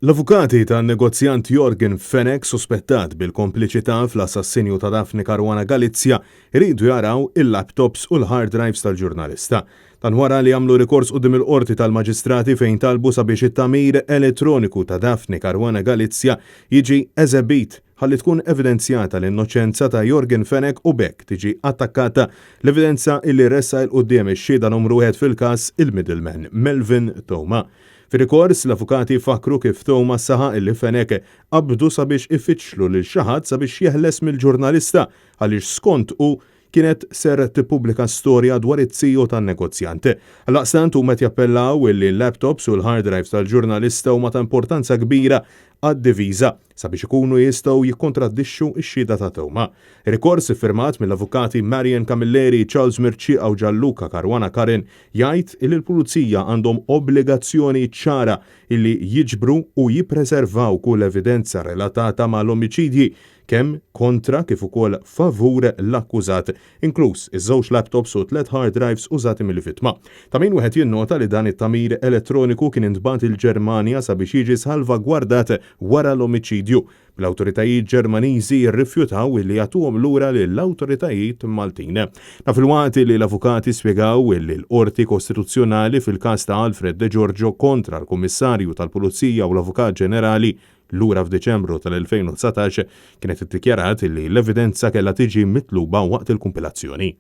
L-avukati tan-negozjant Yorgen Fenech suspettat bil-kompliċità fl-assassinju ta' Daphne Caruana Galizia jridu jaraw il-laptops u l-hard drives tal-ġurnalista. Dan wara li għamlu rikors quddiem il-Qorti tal-Maġistrati fejn talbu sabiex it-tagħmir elettroniku ta' Daphne Caruana Galizia jiġi eżebit ħalli tkun evidenzjata l-innoċenza ta' Yorgen Fenech u b'hekk tiġi attakkata l-evidenza illi ressaq 'il quddiem ix-xhieda numru wieħed fil-każ il-middleman Melvin Theuma. Fir-rikors, l-avukati fakkru kif Theuma saħaq illi Fenech qabdu sabiex ifittxlu lil xi ħadd sabiex jeħles mill-ġurnalista għaliex skont hu kienet ser tippubblika storja dwar it-CEO tan-negozjant. Għaldaqstant huma qed jappellaw illi l-laptops u l-hard drives tal-ġurnalista huma ta' importanza kbira għad-diviża sabiex ikunu jistgħu jikkontraddixxu x-xhieda ta' Theuma. Ir-rikors iffirmat mill-avukati Marion Camilleri, Charles Mercieca u Gianluca Caruana Curran jgħid illi l-pulizija għandhom obbligazzjoni ċara illi jiġbru u jippreservaw kull evidenza relatata mal-omiċidji kemm kontra kif ukoll favur l-akkużat, inkluż iż-żewġ laptops u tlett hard drives użati mill-vittma. Ta' min wieħed jinnota li dan it-tagħmir elettroniku kien intbagħat il-Ġermanja sabiex jiġi salvagwardat wara l-omiċidju, bl-awtoritajiet Ġermaniżi jirrifjutaw li jagħtuhom lura lill-awtoritajiet Maltin. Dan filwaqt li l-avukati spjegaw li l-Qorti Kostituzzjonali fil-każ ta' Alfred De Giorgio kontra l-Kummissarju tal-Pulizija u l-Avukat Ġenerali lura f'Diċembru tal-2019 kienet iddikjarat li l-evidenza kellha tiġi mitluba waqt il-kumpilazzjoni.